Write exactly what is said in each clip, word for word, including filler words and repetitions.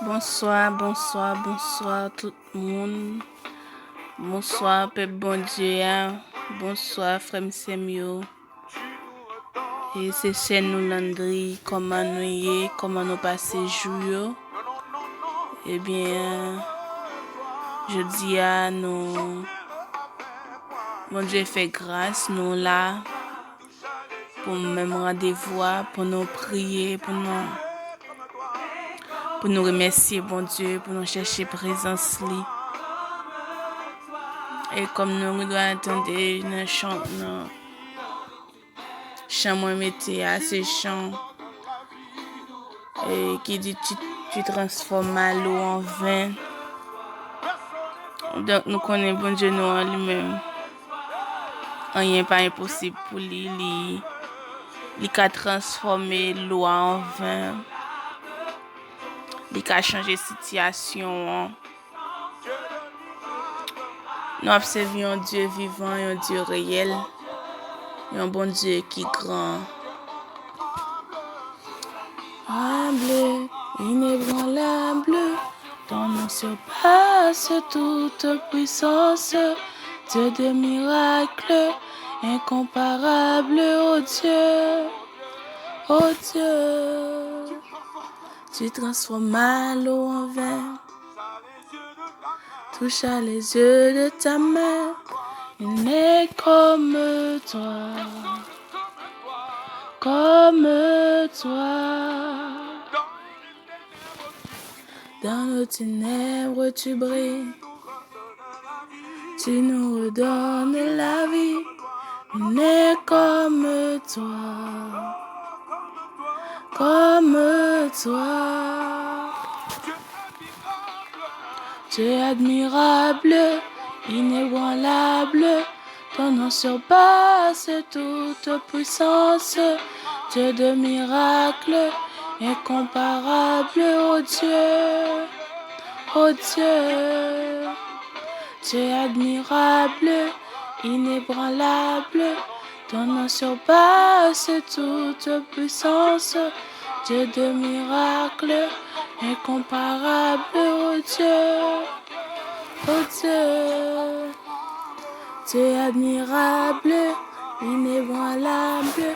Bonswa, bonswa, bonswa tout moun. Bonswa pèp Bondye a. Bonswa frè m, sè m yo. E se sè nou Landry, kòman nou ye? Kòman nou pase jou yo? Ebyen, jodi a nou, Bondye fè gras, nou la pou menm randevou a, pou nou priye, pou nou, pou nou remèsye Bondye, pou nou chèche prezans li. E kòm nou gendwa tande nan chan, nan chan mwen mete a, se chan, e, ki di tu, tu transformes l'eau en vin. Donk, nou konnen Bondye nou an li menm, anyen pa enposib pou li. Li, li ka transfòme dlo a an vin. Li ka chanje sitiyasyon an. Nou ap sèvi yon Dye vivan, yon Dye reyèl, yon Bondye ki gran. Admirable, inébranlable, ton nom surpasse toute puissance, Dieu de miracles, incomparable, oh Dieu, oh Dieu, tu transformes l'eau en vin. Toucha les yeux de ta main, il n'est comme toi, comme toi. Dans nos ténèbres, tu brilles, tu nous redonnes la vie, il n'est comme toi, comme toi. Tu es admirable, inébranlable, ton nom surpasse toute puissance. Dieu de miracles, incomparable, oh Dieu, oh Dieu. Tu es admirable, inébranlable, ton nom surpasse toute puissance, Dieu de miracles, incomparable, oh Dieu, oh Dieu. Tu es admirable, inébranlable,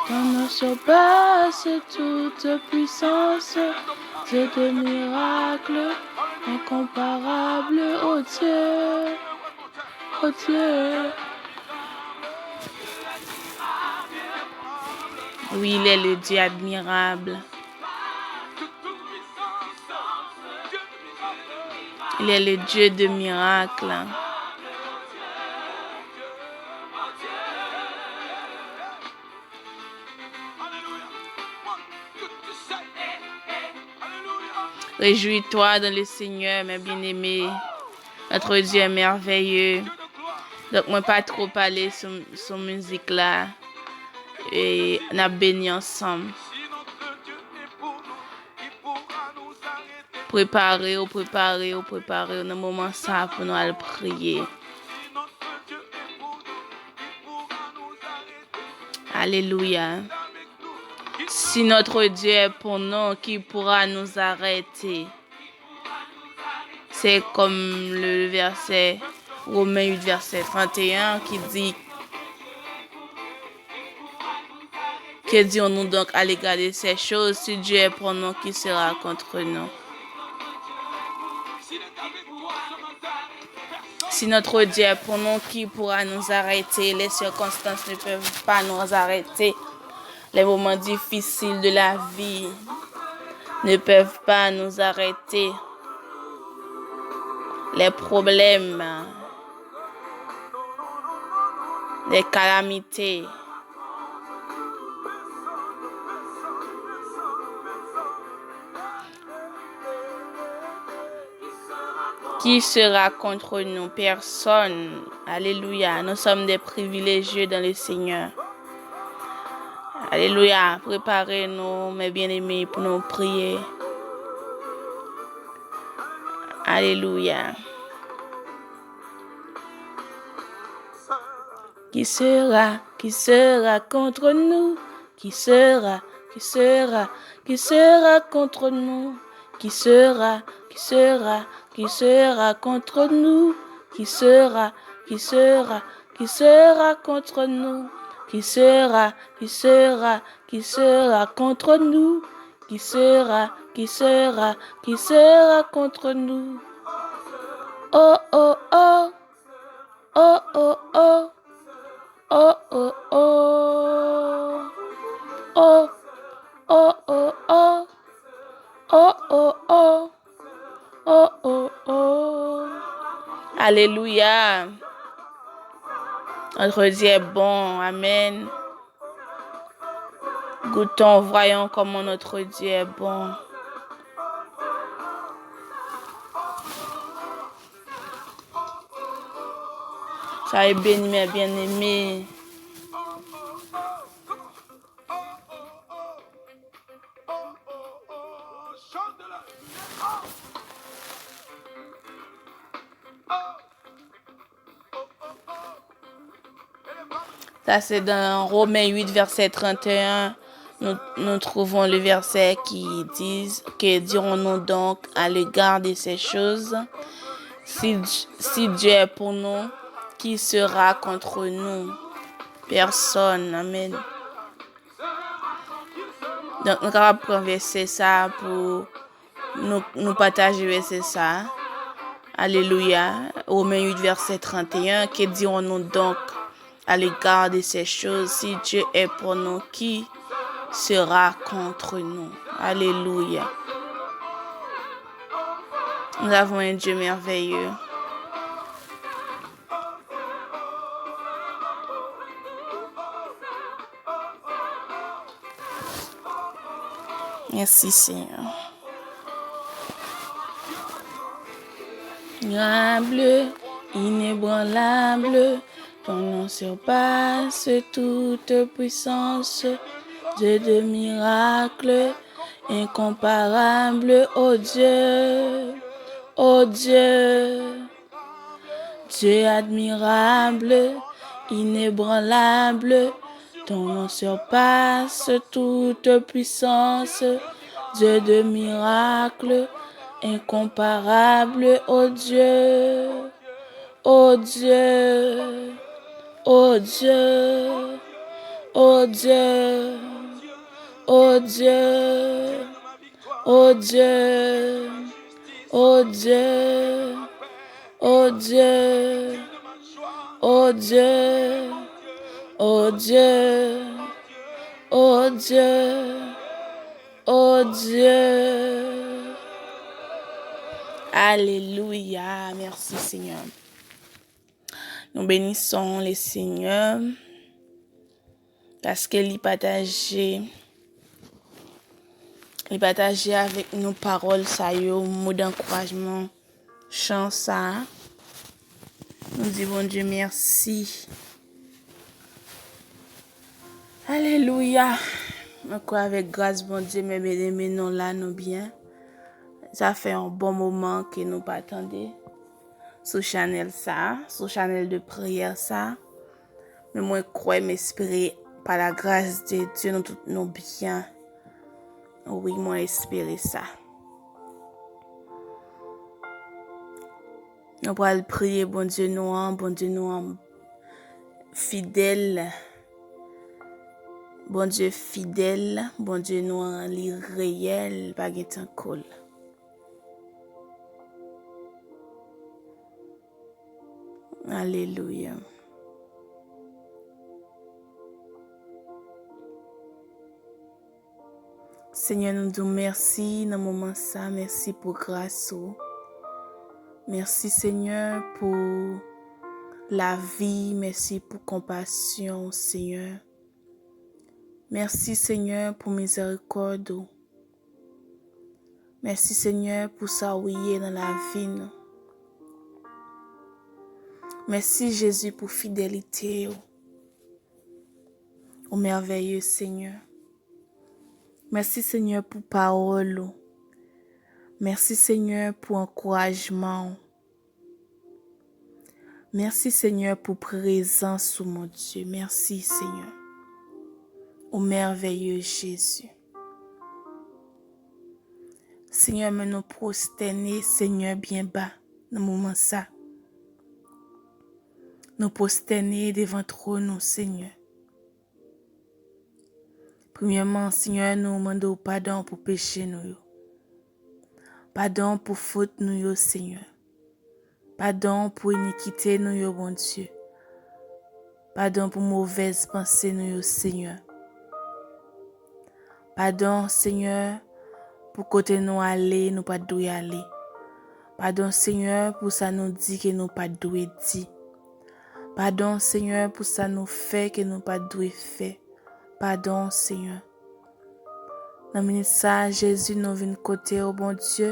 ton nom surpasse toute puissance, Dieu de miracles, incomparable, oh Dieu. Oh Dieu. Oui, il est le Dieu admirable. Il est le Dieu de miracles. Réjouis-toi dans le Seigneur, mes bien-aimés. Notre Dieu est merveilleux. Donk, mwen pa two pale sou, sou mizik la. E n ap beni ansanm. Prepare w, prepare w, prepare w nan moman sa pou nou al priye. Alelouya. Si notre Dieu est pour nous, qui pourra nous arrêter? C'est comme le verset, Romains huit, verset trente et un, qui dit, Que dirons-nous donc à l'égard de ces choses? Si Dieu est pour nous, qui sera contre nous? Si notre Dieu est pour nous, qui pourra nous arrêter? Les circonstances ne peuvent pas nous arrêter. Les moments difficiles de la vie ne peuvent pas nous arrêter. Les problèmes, les calamités. Qui sera contre nous? Personne. Alléluia. Nous sommes des privilégiés dans le Seigneur. Alelouya. Prepare nou, mes bien-aimés, pou nou priye. Alelouya. Qui sera, qui sera contre nous? Qui sera, qui sera, qui sera contre nous? Qui sera, qui sera, qui sera contre nous? Qui sera, qui sera, qui sera contre nous? Qui sera, qui sera, qui sera contre nous? Qui sera, qui sera, qui sera contre nous? Oh, oh, oh. Oh, oh, oh. Oh, oh, oh. Oh, oh, oh, oh. Oh, oh, oh. Oh, oh, oh. Alléluia. Notre Dieu est bon. Amen. Goûtons, voyons comment notre Dieu est bon. Soyez bénis, mes bien-aimés. Sa se dans Romains huit, verset trente et un. Nous, nous trouvons le verset qui dit, que dirons-nous donc à l'égard de ces choses? Si, si Dieu est pour nous, qui sera contre nous? Personne. Amen. Donk, nou kapab pran vèsè sa pou nou, nou pataje vèsè sa. Alelouya. Romains huit, verset trente et un. Que dirons-nous donc à l'égard de ces choses? Si Dieu est pour nous, qui sera contre nous? Alléluia. Nous avons un Dieu merveilleux. Merci, Seigneur. Inébranlable, inébranlable, ton nom surpasse toute puissance. Dieu de miracles, incomparable, oh Dieu, oh Dieu. Dieu admirable, inébranlable, ton nom surpasse toute puissance. Dieu de miracles, incomparable, oh Dieu, oh Dieu, oh Dieu, oh Dieu, oh Dieu. Oh Dieu, oh Dieu, oh Dieu, oh Dieu, oh Dieu, oh Dieu, oh Dieu. Alelouya, mèsi Senyè. Nous bénissons le Seigneur. Paske li pataje, li pataje avèk nou pawòl sa yo, mo dankourajman, chan sa a. Nou di Bondye mèsi. Alelouya. Mwen kwè avèk gras Bondye, men byeneme, nou la, nou byen. Sa fè yon bon moman ke nou pa tande sou chanèl sa, sou chanèl de priyè sa. Men mwen kwè, m espere, pa la gras de Dye, nou tout nou byen. Wi, mwen espere sa. Nou pral priye Bondye nou an, Bondye nou an fidèl. Bondye fidèl, Bondye nou an, li reyèl, pa gen tankou l. Alelouya. Senyè, nou di w mèsi nan moman sa. Mèsi pou gras ou. Mèsi, Senyè, pou lavi. Mèsi pou konpasyon w, Senyè. Mèsi, Senyè, pou mizèrikòd ou. Mèsi, Senyè, pou sa w ye nan lavi nou. Mèsi, Jezi, pou fidelite w. Ou mèvèye, Senyè. Mèsi, Senyè, pou pawòl ou. Mèsi, Senyè, pou ankourajman w. Mèsi, Senyè, pou prezans ou, mon Dye. Mèsi, Senyè. Ou mèvèye, Jezi. Senyè, men nou pwostène, Senyè, byen ba nan moman sa. Nou pwostène devan twòn ou, Senyè. Premyèman, Senyè, nou mande w padon pou peche nou yo. Padon pou fot nou yo, Senyè. Padon pou inikite nou yo, Bondye. Padon pou movèz panse nou yo, Senyè. Padon, Senyè, pou kote nou ale, nou pa t dwe ale. Padon, Senyè, pou sa nou di ke nou pa t dwe di. Padon, Senyè, pou sa nou fè ke nou pa t dwe fè. Padon, Senyè. Nan minit sa a, Jezi, nou vin kote w, Bondye,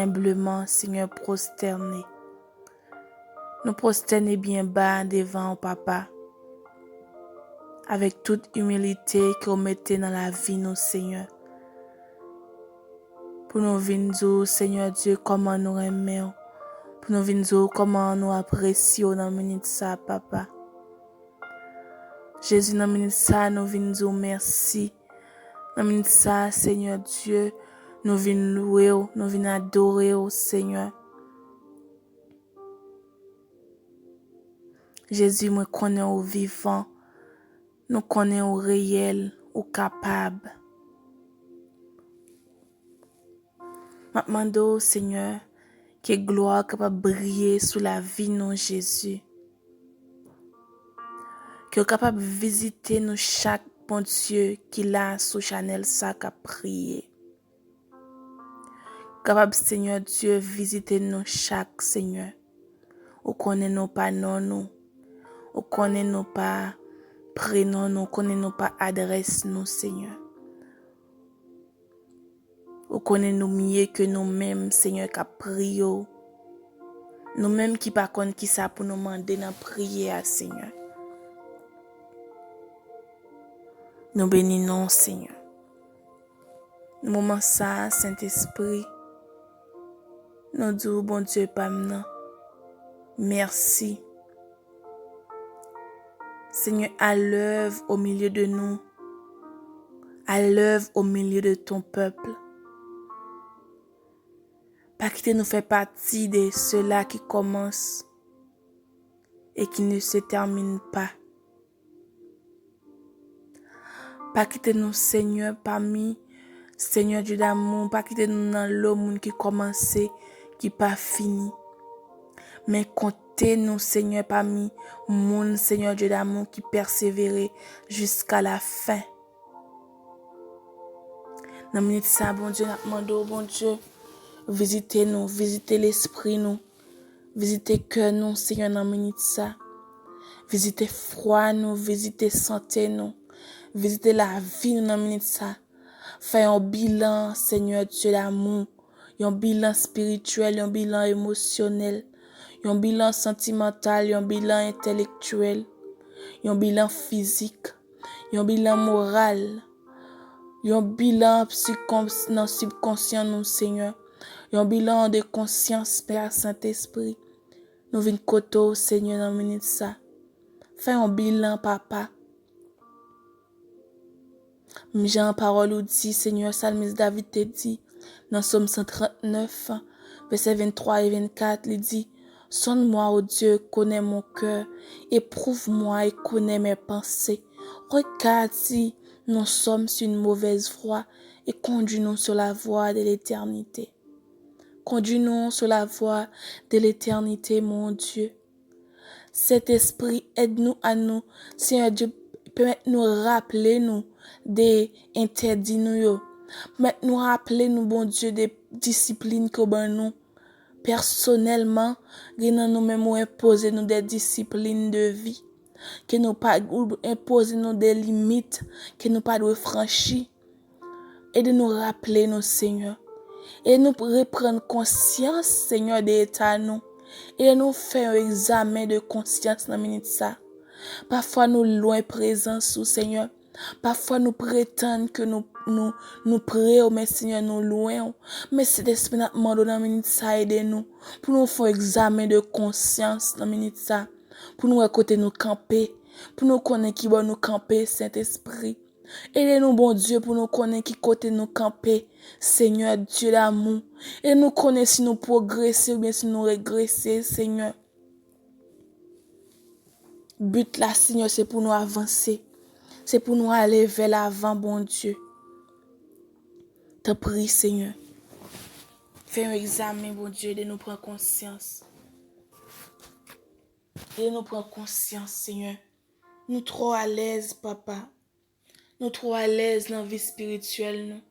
enbleman, Senyè, pwostène. Nou pwostène byen ba devan w, Papa, avèk tout imilite ke w mete nan lavi nou, Senyè. Pou nou vin di w, Senyè Dye, kòman nou renmen w. Pou nou vin di w kòman nou apresye w nan minit sa a, Papa. Jezi, nan minit sa a, nou vin di w mèsi. Nan minit sa a, Senyè Dye, nou vin lwe w, nou vin adore w, Senyè. Jezi, mwen konnen ou vivan. Nou konnen ou reyèl, ou kapab. M ap mande w, Senyè, ke glwa w kapab briye sou lavi nou, Jezi. Ke w kapab vizite nou chak, Bondye, ki la sou chanèl sa k ap priye. Kapab, Senyè Dye, vizite nou chak, Senyè. Ou konnen nou pa non nou. Ou konnen nou pa prenon nou. Ou konnen nou pa adrès nou, Senyè. Ou konnen nou mye ke nou menm, Senyè, k ap priye w. Nou menm ki pa konn kisa pou nou mande nan priyè a, Senyè. Nou beni non w, Senyè. Nan moman sa a, Sentespri, nou di w, Bondye pa m nan, mèsi. Seigneur, à l'œuvre au milieu de nous, à l'œuvre au milieu de ton peuple. Pa kite nou fè pati de sila ki kòmanse e ki ne se tèmine pa. Pa kite nou, Senyè, pami, Senyè Dye damou, pa kite nou nan lo moun ki kòmanse, ki pa fini. Men konte nou, Senyè, pami moun, Senyè Dye damou, ki pèsevere jiska la fen. Nan minit sa, Bondye, n ap mande w, Bondye, vizite nou, vizite lespri nou, vizite kè nou, Senyè, nan minit sa. Vizite fwa nou, vizite sante nou, vizite lavi nou nan minit sa. Fè yon bilan, Senyè Dye damou, yon bilan espirityèl, yon bilan emosyonèl, yon bilan santimantal, yon bilan entèlektyèl, yon bilan fizik, yon bilan moral, yon bilan sikons-, nan sibkonsyan nou, Senyè, yon bilan de konsyans, Pè Sentespri. Nou vin kote w, Senyè, nan minit sa. Fè yon bilan, Papa. Menm jan pawòl ou di, Senyè, salmis David te di, nan Sòm san trannèf, vèsè venntwa e vennkat, li di, Sonde-moi, ô Dieu, connais mon cœur, éprouve-moi et connais mes pensées. Regarde si nous sommes sur une mauvaise voie et conduis-nous sur la voie de l'éternité. Conduis-nous sur la voie de l'éternité, mon Dieu. Sentespri, èd nou a nou, Senyè Dye, pèmèt nou raple nou de entèdi nou yo. Pèmèt nou raple nou, Bondye, de disiplin ke w ban nou. Pèsonèlman, gen nan nou menm ou enpoze nou de disiplin de vi. Ke nou pa, ou enpoze nou de limit ke nou pa dwe franchi. Ede nou raple nou, Senyè. Ede nou reprann konsyans, Senyè, de eta nou. Ede nou fè yon egzamen de konsyans nan minit sa. Pafwa nou lwen prezans ou, Senyè. Pafwa nou pretann ke nou, nou, nou pre w, men Senyè, nou lwen w. Men Sentespri, n ap mande w nan minit sa, ede nou pou nou fè yon egzamen de konsyans nan minit sa, pou nou wè kote nou kanpe, pou nou konnen ki bò nou kanpe, Sentespri. Ede nou, Bondye, pou nou konnen ki kote nou kanpe, Senyè, Dye damou. Ede nou konnen si nou pwogrese oubyen si nou regrese, Senyè. But la, Senyè, se pou nou avanse. Se pou nou ale vè lavan, Bondye. Tanpri, Senyè. Fè yon egzamen, Bondye, ede nou pran konsyans. Ede nou pran konsyans, Senyè. Nou twò alèz, Papa. Nou twò alèz nan vi espirityèl nou.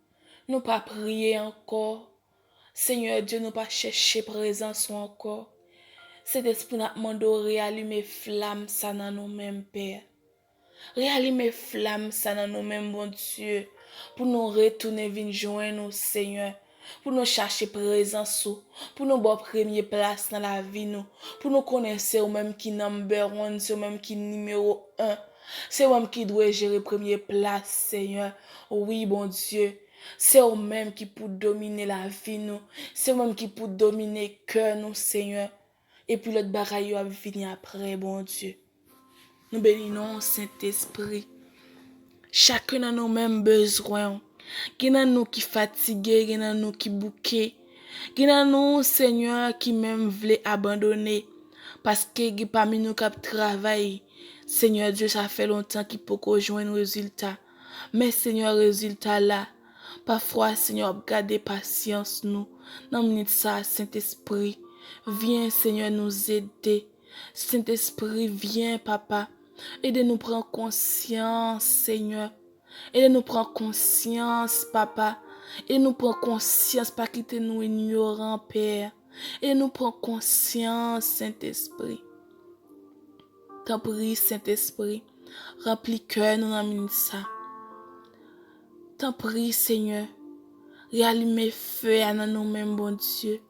Nou pa priye ankò. Senyè Dye, nou pa chèche prezans ou ankò. Sentespri, n ap mande w reyalime flam sa nan nou menm, Pè. Reyalime flam sa nan nou menm, Bondye, pou nou retounen vin jwenn ou, Senyè, pou nou chache prezans ou, pou nou ba w premye plas nan lavi nou, pou nou konnen se ou menm ki number one, se ou menm ki nimewo en, se ou menm ki dwe jere premye plas, Senyè. Wi, Bondye, se ou menm ki pou domine lavi nou, se ou menm ki pou domine kè nou, Senyè. Epi lòt bagay yo ap vini apre, Bondye. Nou beni non w, Sentespri. Chak nan nou menm bezwen w. Gen nan nou ki fatige, gen nan nou ki bouke. Gen nan nou, Senyè, ki menm vle abandone. Paske gen pami nou k ap travay. Senyè Dye, sa fè lontan ki poko jwenn rezilta. Men, Senyè, rezilta la. Pafwa, Senyè, w ap gade pasyans nou. Nan minit sa a, Sentespri, vyen, Senyè, nou ede. Sentespri, vyen, Papa. Ede nou pran konsyans, Senyè. Ede nou pran konsyans, Papa. Ede nou pran konsyans, pa kite nou inyoran, Pè. Ede nou pran konsyans, Sentespri. Tanpri, Sentespri, ranpli kè nou nan minit sa. Tanpri, Senyè, reyalime fe a nan nou menm, Bondye.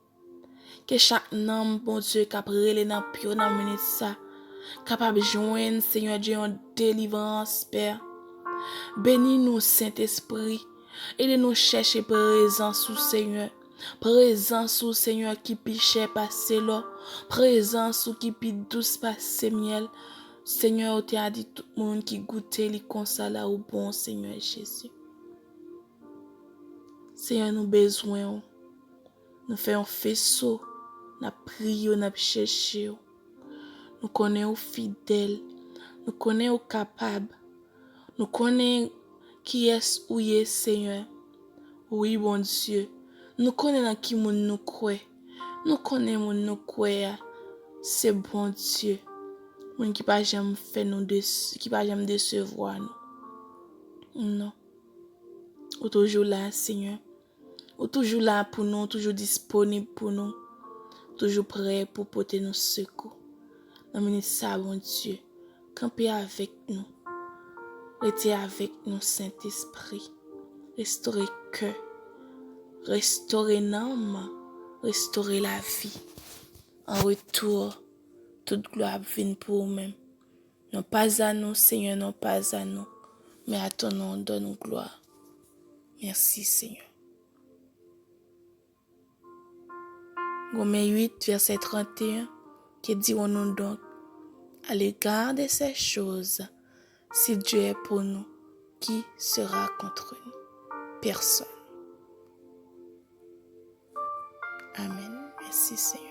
Ke chak nanm, Bondye, k ap rele nan pye w nan minit sa, kapab jwenn, Senyè Dye, yon delivrans, Pè. Beni nou, Sentespri. Ede nou chèche prezans ou, Senyè. Prezans ou, Senyè, ki pi chè pase lò. Prezans ou ki pi dous pase myèl. Senyè, ou te a di tout moun ki goute li konsa la ou bon, Senyè Jezi. Senyè, nou bezwen w. Nou fè yon feso, n ap priye w, n ap chèche w. Nou konnen ou fidèl, nou konnen ou kapab, nou konnen kiyès ou ye, Senyè. Wi, Bondye, nou konnen nan ki moun nou kwè. Nou konnen moun nou kwè a, se Bondye. Moun ki pa janm fè nou desi-, ki pa janm desevwa nou. Non. Ou toujou la, Senyè. Ou toujou la pou nou, ou toujou disponib pou nou, ou toujou prè pou pote nou sekou. Nan minit sa, Bondye, kanpe avèk nou. Rete avèk nou, Sentespri. Restore kè, restore nanm, restore lavi. An retou, tout glwa ap vin pou ou menm. Non pas à nous, Seigneur, non pas à nous, mais à ton nom, donne-nous gloire. Merci, Seigneur. Romains huit, verset trente et un, que dirons-nous donc à l'égard de ces choses? Si Dieu est pour nous, qui sera contre nous? Personne. Amen. Merci, Seigneur.